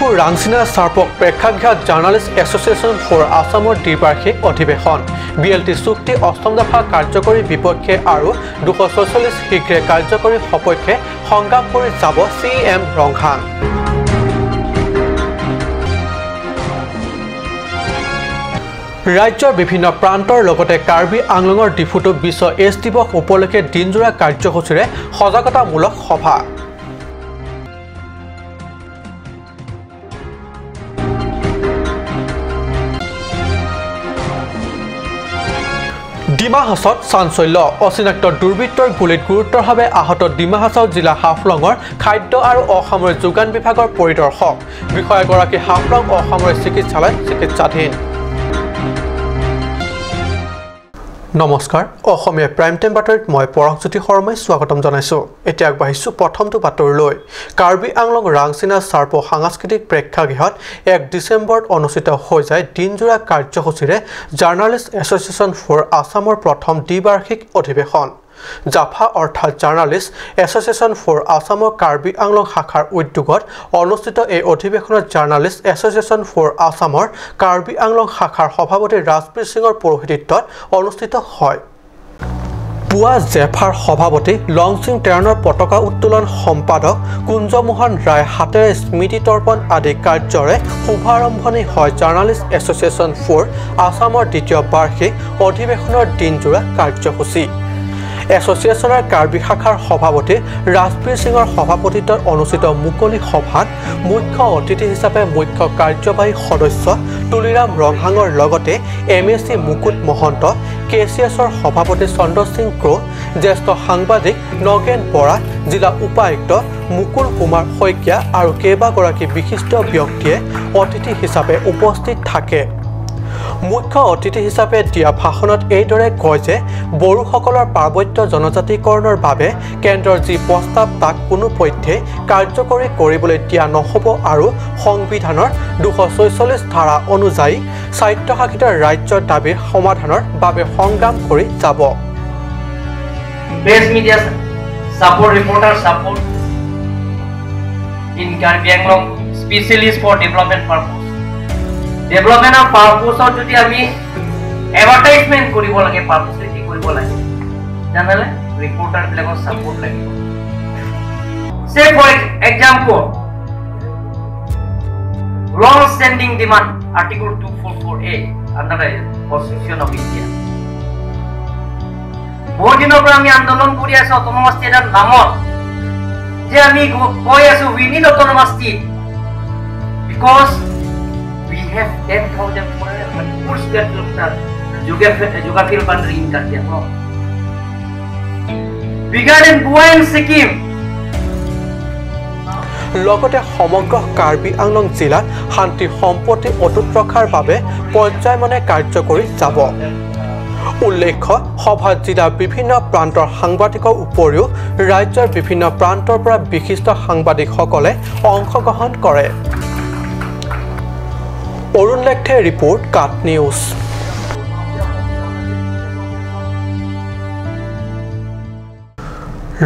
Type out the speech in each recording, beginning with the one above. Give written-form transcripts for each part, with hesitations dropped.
ডিফু ৰাংচিনা চাৰ্পক প্ৰেক্ষাগৃহত journalist association for আছামৰ দ্বিবাৰ্ষিক অধিৱেশন। বিএলটি চুক্তি অষ্টম দফা কাৰ্যকৰী বিপক্ষে আৰু 246 শীঘ্ৰে কাৰ্যকৰী সপক্ষে সংগ্ৰাম কৰি যাব চি এম ৰংহাং। ৰাজ্যৰ বিভিন্ন প্ৰান্তৰ লগতে কাৰ্বি আংলঙৰ ডিফুতো বিশ্ব এইডছ দিৱস উপলক্ষে দিনজোৰা কাৰ্যসূচীৰে সজাগতামূলক সভা। ডিমা হাছাওত চাঞ্চল্য, অচিনাক্ত দুৰ্বৃত্তৰ গুলীত গুৰুতৰভাৱে আহত ডিমা হাছাও জিলা হাফলঙৰ খাদ্য আৰু অসামৰিক যোগান বিভাগৰ পৰিদৰ্শক বিষয়াগৰাকী হাফলং অসামৰিক চিকিৎসালয়ত চিকিৎসাধীন। নমস্কাৰ, অসমীয়া প্ৰাইম টাইম বাতৰিত মই পৰশজ্যোতি শৰ্মাই স্বাগতম জনাইছোঁ। এতিয়া আগবাঢ়িছোঁ প্ৰথমটো বাতৰিলৈ। কাৰ্বি আংলং ৰাংচিনা চাৰ্প সাংস্কৃতিক প্ৰেক্ষাগৃহত 1 ডিচেম্বৰত অনুষ্ঠিত হৈ যায় দিনজোৰা কাৰ্যসূচীৰে জাৰ্নালিষ্ট এছ'চিয়েশ্যন ফৰ আছামৰ প্ৰথম দ্বিবাৰ্ষিক অধিৱেশন। জাফা অৰ্থাৎ জাৰ্নালিষ্ট এছ'চিয়েশ্যন ফৰ আছামৰ কাৰ্বি আংলং শাখাৰ উদ্যোগত অনুষ্ঠিত এই অধিৱেশনত জাৰ্নালিষ্ট এছ'চিয়েশ্যন ফৰ আছামৰ কাৰ্বি আংলং শাখাৰ সভাপতি ৰাজবীৰ সিঙৰ পৌৰোহিত্যত অনুষ্ঠিত হয়। পুৱা জেফাৰ সভাপতি লংচিং টেৰণৰ পতাকা উত্তোলন, সম্পাদক কুঞ্জমোহন ৰায় হাতেৰে স্মৃতি তৰ্পণ আদি কাৰ্যৰে শুভাৰম্ভণি হয় জাৰ্নালিষ্ট এছ'চিয়েশ্যন ফৰ আছামৰ দ্বিতীয় বাৰ্ষিক অধিৱেশনৰ দিনজোৰা কাৰ্যসূচী। এছ'চিয়েশ্যনৰ কাৰ্বি শাখাৰ সভাপতি ৰাজবীৰ সিঙৰ সভাপতিত্বত অনুষ্ঠিত মুকলি সভাত মুখ্য অতিথি হিচাপে মুখ্য কাৰ্যবাহী সদস্য তুলিৰাম ৰংহাঙৰ লগতে M A C Mukut Mahanta, K C এছৰ সভাপতি চন্দ্ৰ সিং ক্ৰ', জ্যেষ্ঠ সাংবাদিক নগেন বৰা, জিলা উপায়ুক্ত মুকুল কুমাৰ শইকীয়া আৰু কেইবাগৰাকী বিশিষ্ট ব্যক্তিয়ে অতিথি হিচাপে উপস্থিত থাকে। মুখ্য অতিথি হিচাপে দিয়া ভাষণত এইদৰে কয় যে বড়োসকলৰ পাৰ্বত্য জনজাতিকৰণৰ বাবে কেন্দ্ৰৰ যি প্ৰস্তাৱ তাক কোনোপধ্যে কাৰ্যকৰী কৰিবলৈ দিয়া নহ'ব আৰু সংবিধানৰ 246 ধাৰা অনুযায়ী স্বায়ত্তশাসিত ৰাজ্যৰ দাবীৰ সমাধানৰ বাবে সংগ্ৰাম কৰি যাব। Press media support, reporter support in Karbi Anglong specialist for development purpose. ডেভেলপমেণ্টৰ পাৰ্পছত যদি আমি এডভাৰটাইজমেণ্ট কৰিব লাগে, পাব্লিচিটি কৰিব লাগে, তেনেহ'লে ৰিপৰ্টাৰবিলাকৰ ছাপৰ্ট লাগিব। Say for example, long standing demand article 244A under the constitution of India. বহুত দিনৰ পৰা আমি আন্দোলন কৰি আছো অট'নমাছ ষ্টেটৰ নামত, যে আমি কৈ আছো we need autonomous state because we have 10,404 square kilometer geographical boundary in Karbi Anglong. Bigger than Goa and Sikkim. লগতে সমগ্ৰ কাৰ্বি আংলং জিলাত শান্তি সম্পত্তি অটুট ৰখাৰ বাবে পৰ্যায়মানে কাৰ্য কৰি যাব। উল্লেখ্য, সভাত জিলাৰ বিভিন্ন প্ৰান্তৰ সাংবাদিকৰ উপৰিও ৰাজ্যৰ বিভিন্ন প্ৰান্তৰ পৰা বিশিষ্ট সাংবাদিকসকলে অংশগ্ৰহণ কৰে। অৰুণ লেখথে ৰিপৰ্ট, কাট নিউজ।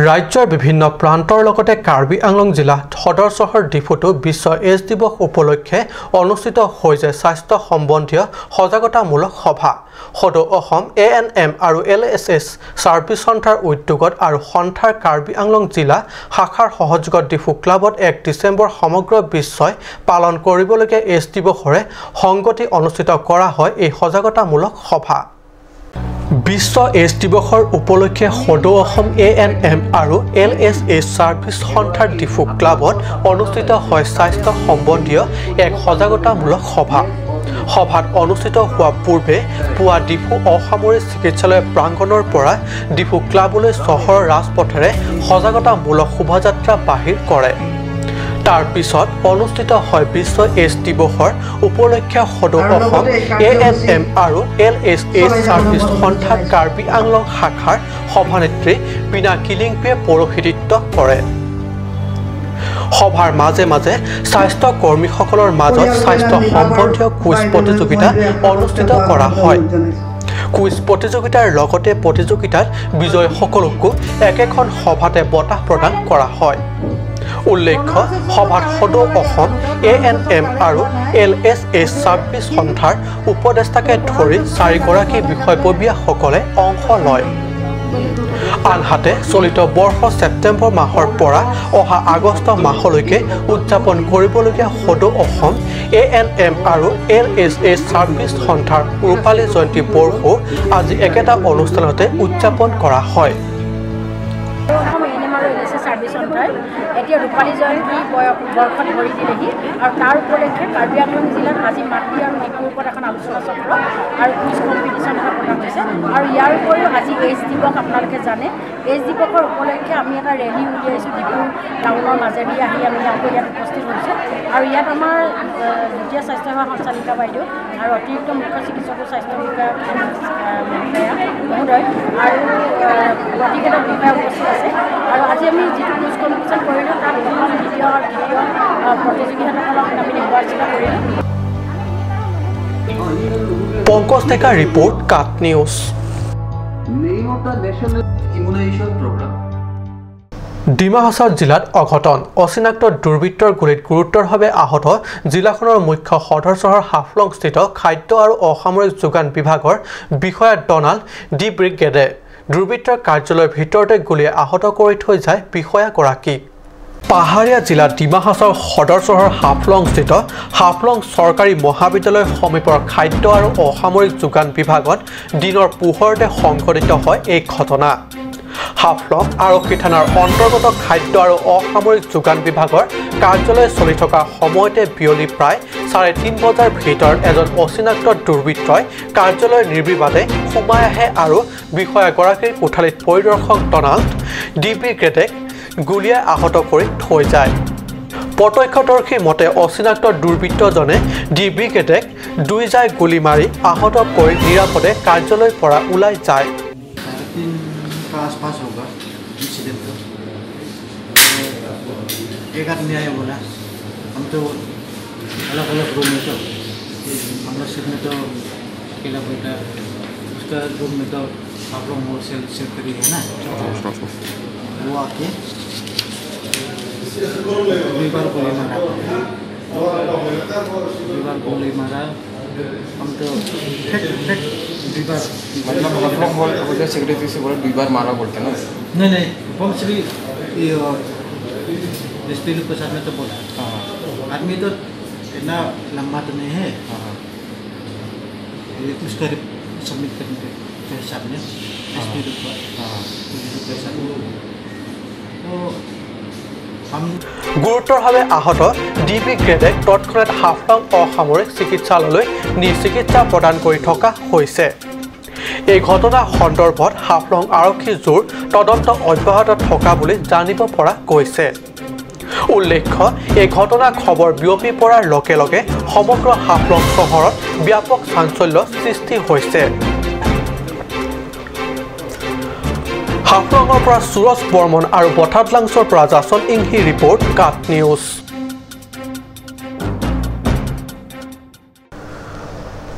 ৰাজ্যৰ বিভিন্ন প্ৰান্তৰ লগতে কাৰ্বি আংলং জিলা সদৰ চহৰ ডিফুতো বিশ্ব এইডছ দিৱস উপলক্ষে অনুষ্ঠিত হৈ যায় স্বাস্থ্য সম্বন্ধীয় সজাগতামূলক সভা। সদৌ অসম এ এন এম আৰু এল এছ এছ ছাৰ্ভিচ সন্থাৰ উদ্যোগত আৰু সন্থাৰ কাৰ্বি আংলং জিলা শাখাৰ সহযোগত ডিফু ক্লাবত 1 ডিচেম্বৰ সমগ্ৰ বিশ্বই পালন কৰিবলগীয়া এইডছ দিৱসৰে সংগতি অনুষ্ঠিত কৰা হয় এই সজাগতামূলক সভা। বিশ্ব এইডছ দিৱসৰ উপলক্ষে সদৌ অসম এ এন এম আৰু এল এছ এছ ছাৰ্ভিচ সন্থাৰ ডিফু ক্লাবত অনুষ্ঠিত হয় স্বাস্থ্য সম্বন্ধীয় এক সজাগতামূলক সভা। সভাত অনুষ্ঠিত হোৱাৰ পূৰ্বে পুৱা ডিফু অসামৰিক চিকিৎসালয় প্ৰাংগণৰ পৰা ডিফু ক্লাবলৈ চহৰৰ ৰাজপথেৰে সজাগতামূলক শোভাযাত্ৰা বাহিৰ কৰে। তাৰ পিছত অনুষ্ঠিত হয় বিশ্ব এইডছ দিৱসৰ উপলক্ষে সদৌ অসম এ এন এম আৰু এল এছ এছ ছাৰ্ভিচ সন্থা কাৰ্বি আংলং শাখাৰ সভানেত্ৰী বীণা কিলিংপিয়ে পৌৰোহিত্য কৰে। সভাৰ মাজে মাজে স্বাস্থ্য কৰ্মীসকলৰ মাজত স্বাস্থ্য সম্বন্ধীয় কুইজ প্ৰতিযোগিতা অনুষ্ঠিত কৰা হয়। কুইজ প্ৰতিযোগিতাৰ লগতে প্ৰতিযোগিতাত বিজয়ীসকলকো একেখন সভাতে বঁটা প্ৰদান কৰা হয়। উল্লেখ্য, সভাত সদৌ অসম এএনএম আৰু এলএছএছ ছাৰ্ভিচ সন্থাৰ উপদেষ্টাকে ধৰি 4গৰাকী বিষয়ববীয়াসকলে অংশ লয়। আনহাতে চলিত বৰ্ষ ছেপ্টেম্বৰ মাহৰ পৰা অহা আগষ্ট মাহলৈকে উদযাপন কৰিবলগীয়া সদৌ অসম এএনএম আৰু এলএছএছ ছাৰ্ভিচ সন্থাৰ ৰূপালী জয়ন্তী বৰ্ষও আজি একেটা অনুষ্ঠানতে উদযাপন কৰা হয়। এতিয়া ৰূপালী জয়ন্তী বৰ্ষত ভৰি দিলেহি আৰু তাৰ উপলক্ষে কাৰ্বি আংলং জিলাত আজি মাতৃ আৰু শিশুৰ ওপৰত এখন আলোচনা চক্ৰ আৰু কুইজ কম্পিটিশ্যন এটা পতা হৈছে। আৰু ইয়াৰ উপৰিও আজি এইডছ দিৱস, আপোনালোকে জানে। এইডছ দিৱসৰ উপলক্ষে আমি এটা ৰেলী উলিয়াইছোঁ। ডিফু টাউনৰ মাজেদি আহি আমি আকৌ ইয়াত উপস্থিত হৈছোঁ। আৰু ইয়াত আমাৰ যুটীয়া স্বাস্থ্যসেৱা সঞ্চালিকা বাইদেউ আৰু অতিৰিক্ত মুখ্য চিকিৎসক স্বাস্থ্য বিষয়া মহোদয় আৰু প্ৰতিকেইটা বিষয়া উপস্থিত আছে। আৰু আজি আমি যিটো কুইজ কম্পিটিশ্যন কৰিলোঁ তাত প্ৰথম, দ্বিতীয় আৰু তৃতীয় প্ৰতিযোগীসকলক আমি নিৰ্বাচিত কৰিলোঁ। Pankaj Deka report, Cut News. Dima Hasao জিলাত অঘটন। অচিনাক্ত দুৰ্বৃত্তৰ গুলীত গুৰুতৰভাৱে আহত জিলাখনৰ মুখ্য সদৰ চহৰ হাফলংস্থিত খাদ্য আৰু অসামৰিক যোগান বিভাগৰ বিষয়া ডনাল্ড ডি ব্ৰিগেডে। দুৰ্বৃত্তৰ কাৰ্যালয়ৰ ভিতৰতে গুলীয়ে আহত কৰি থৈ যায় বিষয়াগৰাকীক। পাহাৰীয়া জিলা ডিমা হাছাওৰ সদৰ চহৰ হাফলংস্থিত হাফলং চৰকাৰী মহাবিদ্যালয়ৰ সমীপৰ খাদ্য আৰু অসামৰিক যোগান বিভাগত দিনৰ পোহৰতে সংঘটিত হয় এই ঘটনা। হাফলং আৰক্ষী থানাৰ অন্তৰ্গত খাদ্য আৰু অসামৰিক যোগান বিভাগৰ কাৰ্যালয় চলি থকা সময়তে বিয়লি প্ৰায় 3:30 বজাৰ ভিতৰত এজন অচিনাক্ত দুৰ্বৃত্তই কাৰ্যালয়ৰ নিৰ্বিবাদে সোমাই আহে আৰু বিষয়াগৰাকীৰ কোঠালিত পৰিদৰ্শক ডনাল্ড ডি ব্ৰিগেডেক গুলীয়াই আহত কৰি থৈ যায়। প্ৰত্যক্ষদৰ্শীৰ মতে অচিনাক্ত দুৰ্বৃত্তজনে ডি ব্ৰিগেডেক দুই জাঁই গুলী মাৰি আহত কৰি নিৰাপদে কাৰ্যালয়ৰ পৰা ওলাই যায়। 3:30 का आसपास होगा इंसिडेंट। तो एक आदमी आया, बोला हम तो अलग अलग रूम में, तो हम लोग शिफ्ट में तो अकेला बैठा, उसका रूम में तो आप लोग मोर सेक्रेटरी है ना, वो आके दुई बार गोली मारा, दुई बार गोली मारा। हम तो फेंक फेंक दुई बार, मतलब हाफलॉन्ग हॉल होटल सेक्रेटरी से बोला दुई बार मारा बोलते ना। नहीं नहीं, बम से भी एस पी के साथ में तो बोला। आदमी तो इतना लंबा तो नहीं है, ये उसका सबमिट करने के हिसाब में एस पी के साथ तो গুৰুতৰভাৱে আহত ডি বি গ্ৰেডেক তৎক্ষণাত হাফলং অসামৰিক চিকিৎসালয়লৈ নি চিকিৎসা প্ৰদান কৰি থকা হৈছে। এই ঘটনা সন্দৰ্ভত হাফলং আৰক্ষী জোৰ তদন্ত অব্যাহত থকা বুলি জানিব পৰা গৈছে। উল্লেখ্য, এই ঘটনা খবৰ বিয়পি পৰাৰ লগে লগে সমগ্ৰ হাফলং চহৰত ব্যাপক চাঞ্চল্য সৃষ্টি হৈছে। হাফলঙৰ পৰা সুৰজ বৰ্মন আৰু বঠাদলাংছৰ পৰা জাচন ইংহি ৰিপৰ্ট, কাট নিউজ।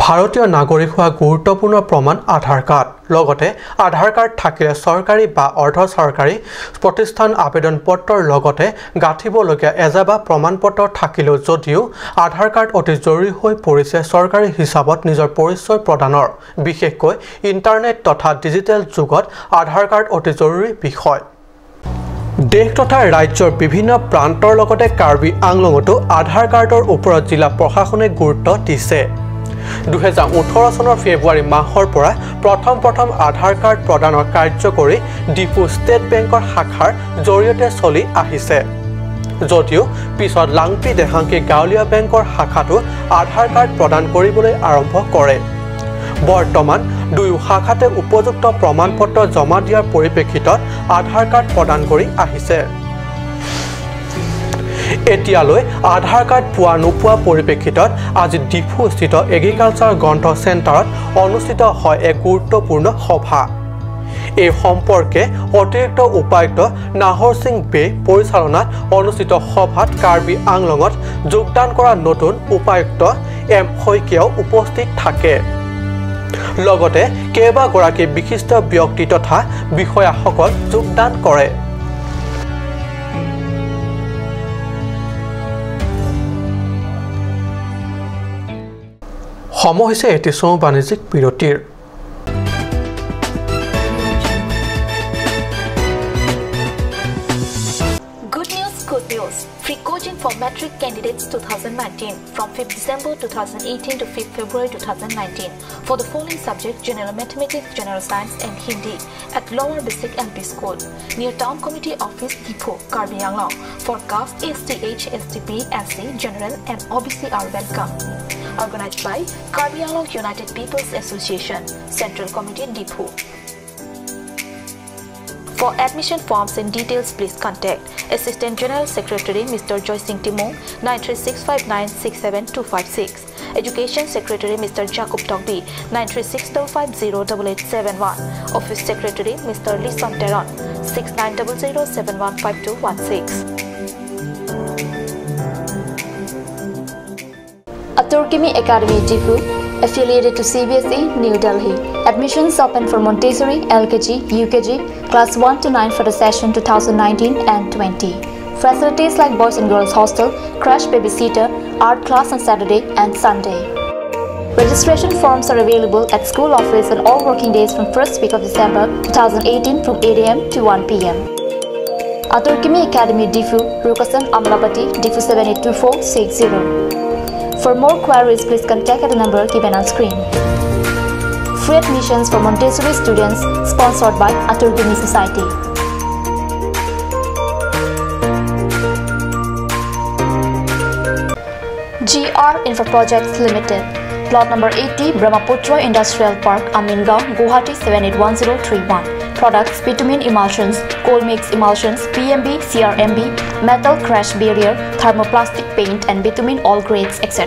ভাৰতীয় নাগৰিক হোৱা গুৰুত্বপূৰ্ণ প্ৰমাণ আধাৰ কাৰ্ড, লগতে আধাৰ কাৰ্ড থাকিলে চৰকাৰী বা অৰ্ধ চৰকাৰী প্ৰতিষ্ঠান আবেদন পত্ৰৰ লগতে গাঁঠিবলগীয়া এজাবা প্ৰমাণপত্ৰ থাকিলেও যদিও আধাৰ কাৰ্ড অতি জৰুৰী হৈ পৰিছে চৰকাৰী হিচাপত নিজৰ পৰিচয় প্ৰদানৰ। বিশেষকৈ ইণ্টাৰনেট তথা ডিজিটেল যুগত আধাৰ কাৰ্ড অতি জৰুৰী বিষয়। দেশ তথা ৰাজ্যৰ বিভিন্ন প্ৰান্তৰ লগতে কাৰ্বি আংলঙতো আধাৰ কাৰ্ডৰ ওপৰত জিলা প্ৰশাসনে গুৰুত্ব দিছে। 2018 চনৰ ফেব্ৰুৱাৰী মাহৰ পৰা প্ৰথম আধাৰ কাৰ্ড প্ৰদানৰ কাৰ্যকৰী ডিফু ষ্টেট বেংকৰ শাখাৰ জৰিয়তে চলি আহিছে যদিও পিছত লাংপি দেহাংকি গাঁৱলীয়া বেংকৰ শাখাটো আধাৰ কাৰ্ড প্ৰদান কৰিবলৈ আৰম্ভ কৰে। বৰ্তমান দুয়ো শাখাতে উপযুক্ত প্ৰমাণপত্ৰ জমা দিয়াৰ পৰিপ্ৰেক্ষিতত আধাৰ কাৰ্ড প্ৰদান কৰি আহিছে। এতিয়ালৈ আধাৰ কাৰ্ড পোৱা নোপোৱা পৰিপ্ৰেক্ষিতত আজি ডিফুস্থিত এগ্ৰিকালচাৰ গ্ৰন্থ চেণ্টাৰত অনুষ্ঠিত হয় এক গুৰুত্বপূৰ্ণ সভা। এই সম্পৰ্কে অতিৰিক্ত উপায়ুক্ত নাহৰ সিং বে পৰিচালনাত অনুষ্ঠিত সভাত কাৰ্বি আংলঙত যোগদান কৰা নতুন উপায়ুক্ত এম শইকীয়াও উপস্থিত থাকে। লগতে কেইবাগৰাকী বিশিষ্ট ব্যক্তি তথা বিষয়াসকল যোগদান কৰে। সময় হৈছে এটি চমু বাণিজ্যিক বিৰতিৰ। Good news. Free coaching for Matric candidates 2019 from 5th December 2018 to 5th February 2019 for the following subject: General Mathematics, General Science and Hindi at Lower Basic LP School near Town Committee Office, Diphu, Karbi Anglong. For caste STH, STP, SC, General and OBC are welcome. Organized by Karbi Anglong United People's Association, Central Committee, Diphu. For admission forms and details, please contact Assistant General Secretary Mr. Joy Singh Timong, 93659 67256. Education Secretary Mr. Jacob Togbi, 936508871. Office Secretary Mr. Lison Teron, 6900715216. Aturkimi Academy, Diphu, affiliated to CBSE, New Delhi. Admissions open for Montessori, LKG, UKG, class 1 to 9 for the session 2019 and 20. Facilities like boys and girls hostel, crash babysitter, art class on Saturday and Sunday. Registration forms are available at school office on all working days from first week of December 2018 from 8 a.m. to 1 p.m. Aturkimi Academy, Diphu, Rukasan, Amlapati, Diphu 782460. For more queries, please contact at the number given on screen. Free admissions for Montessori students sponsored by Aturkimi Society. GR Infra Projects Limited, Plot number 80, Brahmaputra Industrial Park, Amingaon, Guwahati 781031. Products: bitumen emulsions, coal mix emulsions, PMB, CRMB, metal crash barrier, thermoplastic paint and bitumen all grades, etc.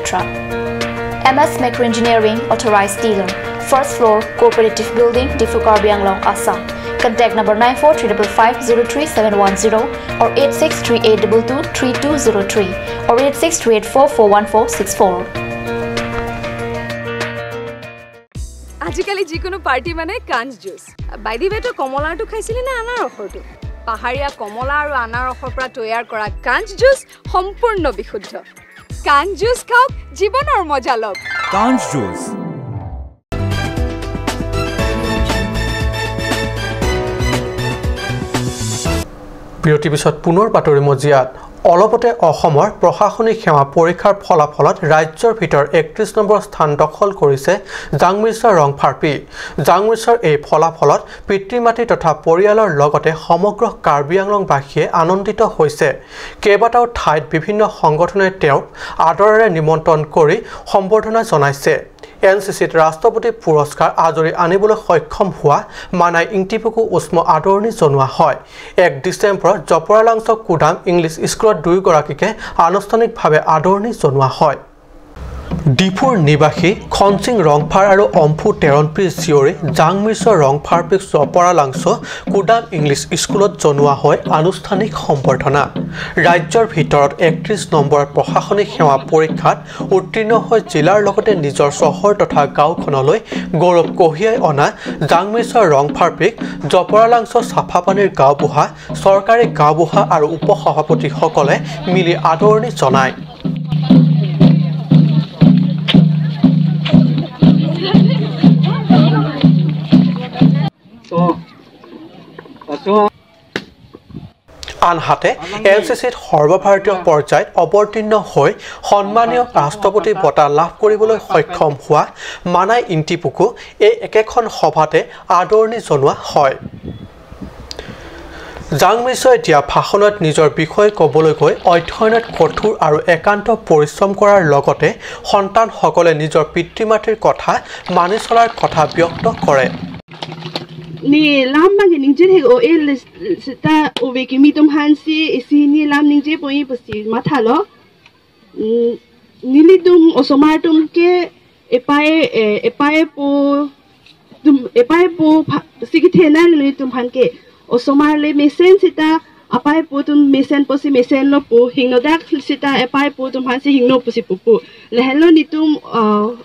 MS Macro Engineering, authorized dealer. First floor, Cooperative Building, Diphu, Karbi Anglong, Assam. Contact number 9435503710 or 8638223203 or 8638441464. আজিকালি যিকোনো party মানে কাঞ্চ juice. By the ৱে, তই কমলাৰটো খাইছিলি নে আনাৰসৰটো? পাহাৰীয়া কমলা আৰু আনাৰসৰ পৰা তৈয়াৰ কৰা কাঞ্চ জুচ সম্পূৰ্ণ বিশুদ্ধ। কাঞ্চ জুচ খাওক, জীৱনৰ মজা লওক। কাঞ্চ জুচ। বিৰতিৰ পিছত পুনৰ বাতৰি মজিয়াত। অলপতে অসমৰ প্ৰশাসনিক সেৱা পৰীক্ষাৰ ফলাফলত ৰাজ্যৰ ভিতৰত 31 নম্বৰ স্থান দখল কৰিছে জাংমিশ্বৰ ৰংফাৰপি। জাংমিশ্বৰ এই ফলাফলত পিতৃ মাতৃ তথা পৰিয়ালৰ লগতে সমগ্ৰ কাৰ্বি আংলংবাসীয়ে আনন্দিত হৈছে। কেইবাটাও ঠাইত বিভিন্ন সংগঠনে তেওঁক আদৰেৰে নিমন্ত্ৰণ কৰি সম্বৰ্ধনা জনাইছে। এনচিচিত ৰাষ্ট্ৰপতি পুৰস্কাৰ আজৰি আনিবলৈ সক্ষম হোৱা মানাই ইংটিপুকো উষ্ম আদৰণি জনোৱা হয়। 1 ডিচেম্বৰত জপৰালাংছ কুদাম ইংলিছ স্কুলত দুয়োগৰাকীকে আনুষ্ঠানিকভাৱে আদৰণি জনোৱা হয়। ডিফুৰ নিবাসী খনচিং ৰংফাৰ আৰু অম্ফু টেৰণপিৰ জীয়ৰী জাংমিশ্বৰ ৰংফাৰপিক জপৰালাংছ কুদাম ইংলিছ স্কুলত জনোৱা হয় আনুষ্ঠানিক সম্বৰ্ধনা। ৰাজ্যৰ ভিতৰত 31 নম্বৰ প্ৰশাসনিক সেৱা পৰীক্ষাত উত্তীৰ্ণ হৈ জিলাৰ লগতে নিজৰ চহৰ তথা গাঁওখনলৈ গৌৰৱ কঢ়িয়াই অনা জাংমিশ্বৰ ৰংফাৰপিক জপৰালাংছ চাফাপানীৰ গাঁওবুঢ়া, চৰকাৰী গাঁওবুঢ়া আৰু উপসভাপতিসকলে মিলি আদৰণি জনায়। আনহাতে এনচিচিত সৰ্বভাৰতীয় পৰ্যায়ত অৱতীৰ্ণ হৈ সন্মানীয় ৰাষ্ট্ৰপতি বঁটা লাভ কৰিবলৈ সক্ষম হোৱা মানাই ইংটিপুকো এই একেখন সভাতে আদৰণি জনোৱা হয়। জাংমিশ্ৰই দিয়া ভাষণত নিজৰ বিষয়ে ক'বলৈ গৈ অধ্যয়নত কঠোৰ আৰু একান্ত পৰিশ্ৰম কৰাৰ লগতে সন্তানসকলে নিজৰ পিতৃ মাতৃৰ কথা মানি চলাৰ কথা ব্যক্ত কৰে। Ni lam ma ning je o el ta o ve ki mi tum han si si ni lam ning je poi pasi ma tha lo ni li dum o somar tum ke epae epae po tum epae po si ki the na li tum han ke o somar le mesen sita apae po tum mesen po si mesen lo po hing no dak sita epae po tum han si hing no po si pu pu le hello ni tum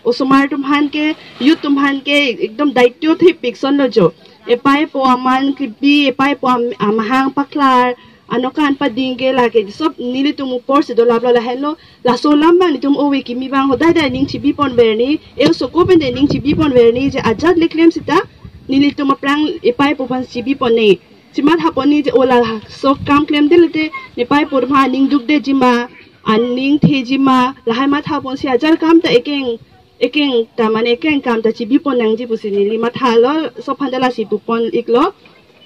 o somar tum han ke yu tum han ke ekdom daityo the pikson lo jo Epai po aman kibi epai po amahang paklar anokan pa dingke lage sob nili tum upor se do labla la hello la solam ba ni tum owe kimi bang hodai dai ning chibi pon verni e so ko pen de ning chibi pon verni je ajad le claim sita nili tum prang epai po pan chibi pon ne chimat haponi je ola so kam claim de lete ne pai por ma ning duk de jima aning the jima la hai ma tha pon si ajar kam ta ekeng ekeng ta mane ekeng kam ta chibi pon nang ji pusi nili ma tha lo so phandala si pon iklo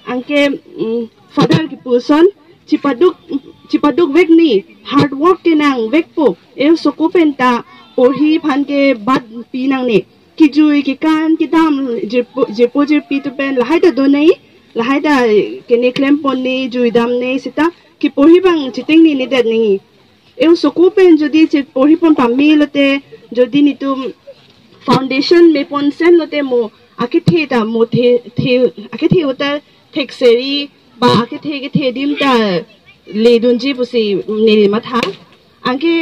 angke father ki puson chipaduk vek ni hard work ke nang vek po e so ko pen ta porhi phan ke bad pi nang ne ki jui ki kan ki dam je po je pi tu pen lahai ta do nei lahai ta ke ne claim pon ne jui dam ne sita ki porhi bang chiting ni ni det ni e so ko pen jodi che porhi pon pami lote jodi ni tum foundation me pon sen lote mo ake the ta mo the the ake the ota thekseri ba ake the ke the dim ta le dun ji pusi ne matha angke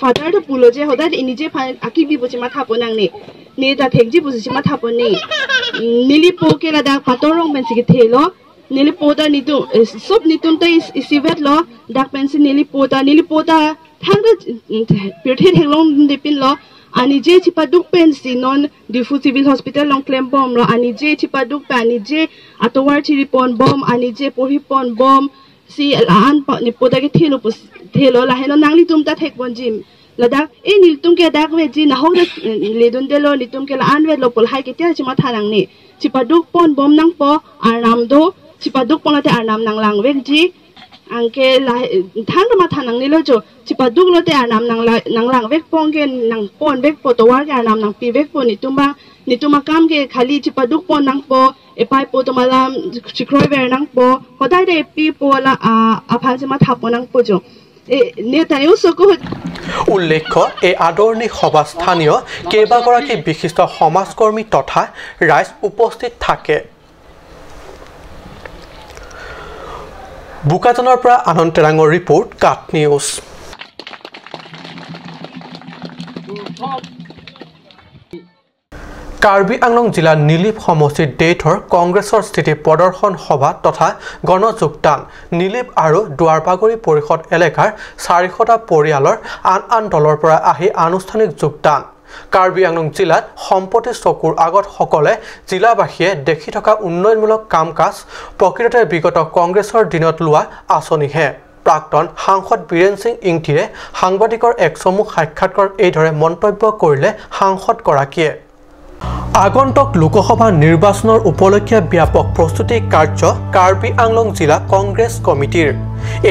father to pulo je hoda ini je aki bi pusi matha ponang ne ne ta thek ji pusi matha pon ne nili po ke la da patorong men si ke the lo nili pota nitum sob nitum ta isivet lo dak pensi nili pota thang da pirthe thenglong de pin lo ani je chipaduk pensi non Diphu civil hospital long claim bom lo ani je chipaduk pa ani je atowar chiripon bom ani je pohipon bom si an ni pota ke thelo thelo la heno nangli tum ta thek bon jim lada e nil tum ke dak we ji na hok le dun de lo ni tum ke la an we lo pol hai ke tia chima tharang ni chipaduk pon bom nang po aram do chipaduk pon la te aram nang lang wek ji angke la thang ma thanang ni lo jo chipaduk lo te aram nang la nang lang wek pong ke nang pon wek po to war ke aram nang pi wek po ni tumba ni tuma kam ke khali chipaduk pon nang po e pai po tomalam chikroi ver nang po hodai de pi po la a phan chima thapo nang po jo e ne ta usoko। উল্লেখ্য এই আদৰণি সভা স্থানীয় কেইবাগৰাকী বিশিষ্ট সমাজকৰ্মী তথা ৰাইজ উপস্থিত থাকে। বোকাজানৰ পৰা আনন্দ তেৰাঙৰ ৰিপৰ্ট, কাট নিউজ। কাৰ্বি আংলং জিলাৰ নীলিপ সমষ্টিৰ ডেইথৰ কংগ্ৰেছৰ স্থিতি প্ৰদৰ্শন সভা তথা গণযোগদান। নীলিপ আৰু দুৱাৰবাগৰি পৰিষদ এলেকাৰ 400টা পৰিয়ালৰ আন আন দলৰ পৰা আহি আনুষ্ঠানিক যোগদান। কাৰ্বি আংলং জিলাত সম্প্ৰতি চকুৰ আগত সকলে জিলাবাসীয়ে দেখি থকা উন্নয়নমূলক কাম কাজ প্ৰকৃততে বিগত কংগ্ৰেছৰ দিনত লোৱা আঁচনিহে। প্ৰাক্তন সাংসদ বীৰেন সিং ইংতিয়ে সাংবাদিকৰ এক চমু সাক্ষাৎকাৰত এইদৰে মন্তব্য কৰিলে সাংসদগৰাকীয়ে। আগন্তুক লোকসভা নিৰ্বাচনৰ উপলক্ষে ব্যাপক প্ৰস্তুতি কাৰ্য কাৰ্বি আংলং জিলা কংগ্ৰেছ কমিটিৰ।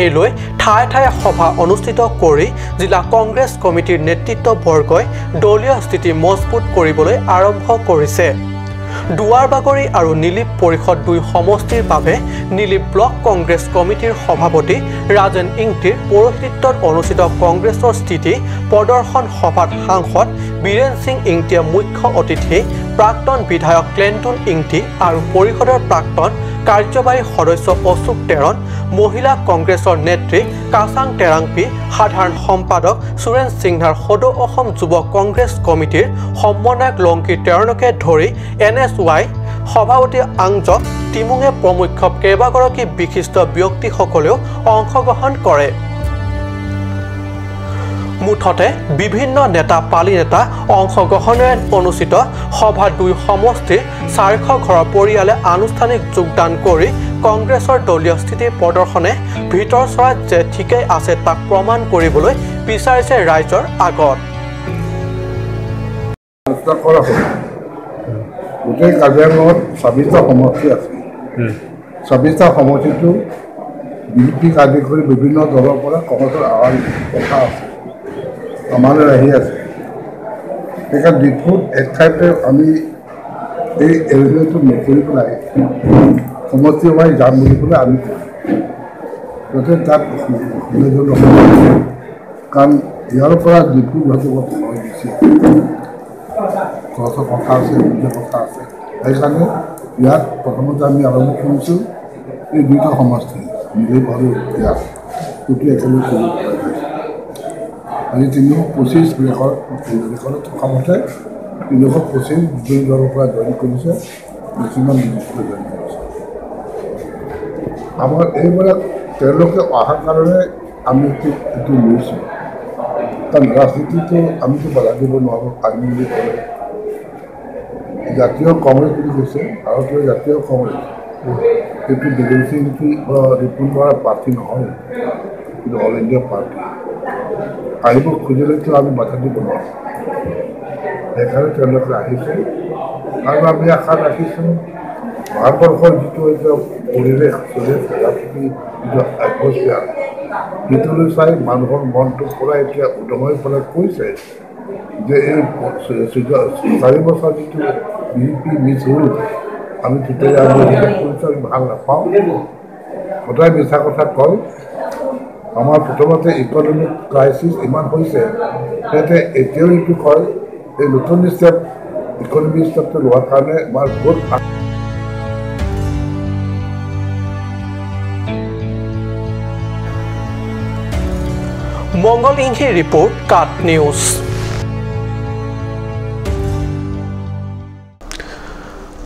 এই লৈ ঠায়ে ঠায়ে সভা অনুষ্ঠিত কৰি জিলা কংগ্ৰেছ কমিটিৰ নেতৃত্ববৰ্গই দলীয় স্থিতি মজবুত কৰিবলৈ আৰম্ভ কৰিছে। দুৱাৰবাগৰি আৰু নীলিপ পৰিষদ দুই সমষ্টিৰ বাবে নীলিপ ব্লক কংগ্ৰেছ কমিটিৰ সভাপতি ৰাজেন ইংতিৰ পৌৰোহিত্যত অনুষ্ঠিত কংগ্ৰেছৰ স্থিতি প্ৰদৰ্শন সভাত সাংসদ বীৰেন সিং ইংতিয়ে মুখ্য অতিথি, প্ৰাক্তন বিধায়ক ক্লেণ্টন ইংতি আৰু পৰিষদৰ প্ৰাক্তন কাৰ্যবাহী সদস্য অশোক টেৰণ, মহিলা কংগ্ৰেছৰ নেত্ৰী কাচাং টেৰাংপি, সাধাৰণ সম্পাদক সুৰেণ সিংহাৰ, সদৌ অসম যুৱ কংগ্ৰেছ কমিটিৰ সমন্বয়ক লংকি টেৰণকে ধৰি NSY সভাপতি আংজক টিমুঙে প্ৰমুখ্য কেইবাগৰাকী বিশিষ্ট ব্যক্তিসকলেও অংশগ্ৰহণ কৰে। মুঠতে বিভিন্ন নেতা পালি নেতা অংশগ্ৰহণেৰে অনুষ্ঠিত সভা দুই সমষ্টিৰ 400 ঘৰৰ পৰিয়ালে আনুষ্ঠানিক যোগদান কৰি কংগ্ৰেছৰ দলীয় স্থিতি প্ৰদৰ্শনে ভিতৰ চৰাত যে ঠিকেই আছে তাক প্ৰমাণ কৰিবলৈ বিচাৰিছে ৰাইজৰ আগত। গোটেই কাৰ্বি আংলঙত 26টা সমষ্টি আছে। 26টা সমষ্টিটো বিজেপিক আদি কৰি বিভিন্ন দলৰ পৰা কংগ্ৰেছৰ অহাৰ কথা আছে, আমালৈ আহি আছে। সেইকাৰণে ডিফুত এক ঠাইতে আমি এই এৰেঞ্জমেণ্টটো নকৰি পেলাই সমষ্টি ৱাইজ যাম বুলি পেলাই আমি কৰোঁ, যাতে তাত নহয়। কাৰণ ইয়াৰ পৰা ডিফু যোৱাটো অলপ খৰচ বেছি, খৰচৰ কথা আছে, নিজৰ কথা আছে। সেইকাৰণে ইয়াত প্ৰথমতে আমি আৰম্ভ কৰিছোঁ এই দুইটা সমষ্টি নীলিপ আৰু ইয়াত দুটো একেলগে কৰিব পৰা যায়। আজি 325 ৰেকৰ্ড থকা মতে 325 দুই দলৰ পৰা জইন কৰিছে। মেক্সিমাম বিজেপিতে জইন কৰিছে। আমাৰ এইবিলাক তেওঁলোকে অহাৰ কাৰণে আমি এইটো লৈছোঁ, কাৰণ ৰাজনীতিটো আমিতো বাধা দিব নোৱাৰোঁ। আহিম বুলি ক'লে জাতীয় কংগ্ৰেছ বুলি কৈছে, ভাৰতীয় জাতীয় কংগ্ৰেছ, সেইটো বীৰেন সিং বা ৰিপুণ বৰাৰ পাৰ্টি নহয়, কিন্তু অল ইণ্ডিয়া পাৰ্টি। আহিব খুজিলেতো আমি বাধা দিব নোৱাৰোঁ, সেইকাৰণে তেওঁলোকে আহিছে। আৰু আমি আশা ৰাখিছোঁ ভাৰতবৰ্ষৰ যিটো এতিয়া পৰিৱেশ চলি আছে, ৰাজনীতি যিটো এটমছফিয়াৰ, সেইটোলৈ চাই মানুহৰ মনটো পূৰা এতিয়া উদঙাই পেলাই কৈছে যে এই 4 বছৰ যিটো বিজেপি মিছ হ'ল, আমি তেতিয়া কৰিছোঁ, আমি ভাল নাপাওঁ, সদায় মিছা কথা কয়। আমাৰ প্ৰথমতে ইকনমিক ক্ৰাইচিছ ইমান হৈছে, সিহঁতে এতিয়াও এইটো কয়, এই নতুন ষ্টেপ ইকনমিক ষ্টেপটো লোৱাৰ কাৰণে আমাৰ বহুত। মংগল ইংহি ৰিপৰ্ট, কাট নিউজ।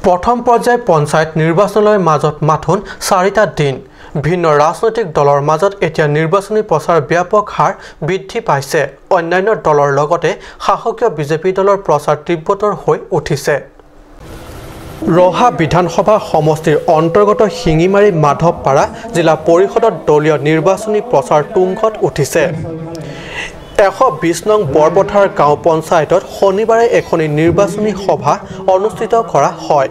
প্ৰথম পৰ্যায় পঞ্চায়ত নিৰ্বাচনৰ মাজত মাথোন 4টা দিন। ভিন্ন ৰাজনৈতিক দলৰ মাজত এতিয়া নিৰ্বাচনী প্ৰচাৰ ব্যাপক হাৰ বৃদ্ধি পাইছে। অন্যান্য দলৰ লগতে শাসকীয় বিজেপি দলৰ প্ৰচাৰ তীব্ৰতৰ হৈ উঠিছে। ৰহা বিধানসভা সমষ্টিৰ অন্তৰ্গত শিঙিমাৰী মাধৱপাৰা জিলা পৰিষদত দলীয় নিৰ্বাচনী প্ৰচাৰ তুংগত উঠিছে। 120 নং বৰপথাৰ গাঁও পঞ্চায়তত শনিবাৰে এখনি নিৰ্বাচনী সভা অনুষ্ঠিত কৰা হয়।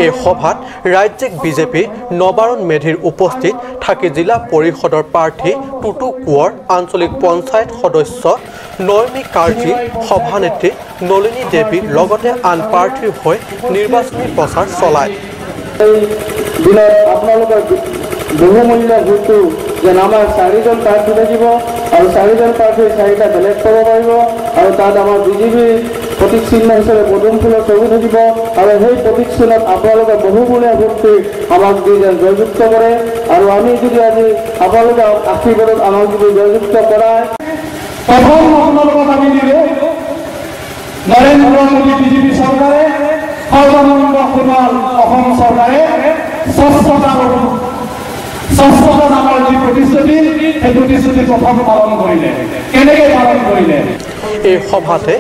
এই সভাত ৰাজ্যিক বিজেপি নবাৰুণ মেধিৰ উপস্থিত থাকি জিলা পৰিষদৰ প্ৰাৰ্থী টুটু কোঁৱৰ, আঞ্চলিক পঞ্চায়ত সদস্য নয়মী কাৰ্জী, সভানেত্ৰী নলিনী দেৱীৰ লগতে আন প্ৰাৰ্থীৰ হৈ নিৰ্বাচনী প্ৰচাৰ চলায়। আপোনালোকৰ বহুমূল্য ভোটটো যেন আমাৰ 4জন প্ৰাৰ্থী থাকিব আৰু 4জন প্ৰাৰ্থীৰ 4টা বেলেগ পাব পাৰিব আৰু তাত আমাৰ বিজেপিৰ প্ৰতীক চিহ্ন হিচাপে পদুম ফুলৰ ছবি থাকিব আৰু সেই প্ৰতীক চিহ্নত আপোনালোকৰ বহুমূলীয়া ভোটটো আমাক দি যেন জয়যুক্ত কৰে আৰু আমি যদি আজি আপোনালোকৰ আশীৰ্বাদত আমাক যদি জয়যুক্ত কৰায়। প্ৰথম আপোনালোকক আমি দিলোঁ নৰেন্দ্ৰ মোদী বিজেপি চৰকাৰে, সৰ্বানন্দ সোণোৱাল অসম চৰকাৰে স্বচ্ছতা স্বচ্ছতা নামৰ যি প্ৰতিশ্ৰুতি, সেই প্ৰতিশ্ৰুতি প্ৰথম পালন কৰিলে। কেনেকৈ পালন কৰিলে? এই সভাতে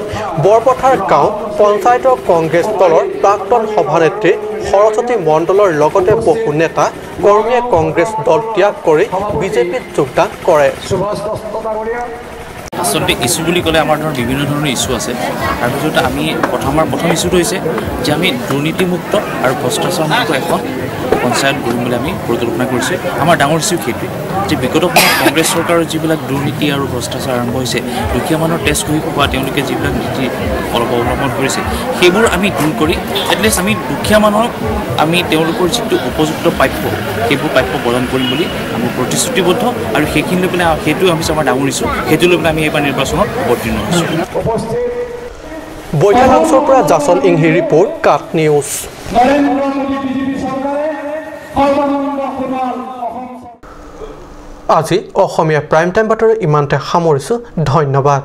বৰপথাৰ গাঁও পঞ্চায়তৰ কংগ্ৰেছ দলৰ প্ৰাক্তন সভানেত্ৰী সৰস্বতী মণ্ডলৰ লগতে বহু নেতা কৰ্মীয়ে কংগ্ৰেছ দল ত্যাগ কৰি বিজেপিত যোগদান কৰে। আচলতে ইছ্যু বুলি ক'লে আমাৰ ধৰক বিভিন্ন ধৰণৰ ইছ্যু আছে। তাৰপিছত আমি প্ৰথম ইছ্যুটো হৈছে যে আমি দুৰ্নীতিমুক্ত আৰু ভ্ৰষ্টাচাৰমুক্ত এখন পঞ্চায়ত গঢ়িম বুলি আমি পৰিকল্পনা কৰিছোঁ। আমাৰ ডাঙৰ ইছ্যু সেইটোৱে যে বিগত সময়ত কংগ্ৰেছ চৰকাৰৰ যিবিলাক দুৰ্নীতি আৰু ভ্ৰষ্টাচাৰ আৰম্ভ হৈছে, দুখীয়া মানুহৰ তেজ খহি খোৱা তেওঁলোকে যিবিলাক নীতি অলপ অৱলম্বন কৰিছে, সেইবোৰ আমি দূৰ কৰি এটলিষ্ট আমি দুখীয়া মানুহক আমি তেওঁলোকৰ যিটো উপযুক্ত প্ৰাপ্য সেইবোৰ প্ৰাপ্য প্ৰদান কৰিম বুলি আমি প্ৰতিশ্ৰুতিবদ্ধ আৰু সেইখিনি লৈ পেলাই সেইটো আমি আমাৰ ডাঙৰ ইছ্যু, সেইটো লৈ পেলাই আমি এইবাৰ নিৰ্বাচনত অৱতীৰ্ণ হৈছোঁ। বৈঠালাংছৰ পৰা জাচন ইংহি ৰিপৰ্ট, কাট নিউজ। আজি অসমীয়া প্ৰাইম টাইম বাতৰি ইমানতে সামৰিছোঁ। ধন্যবাদ।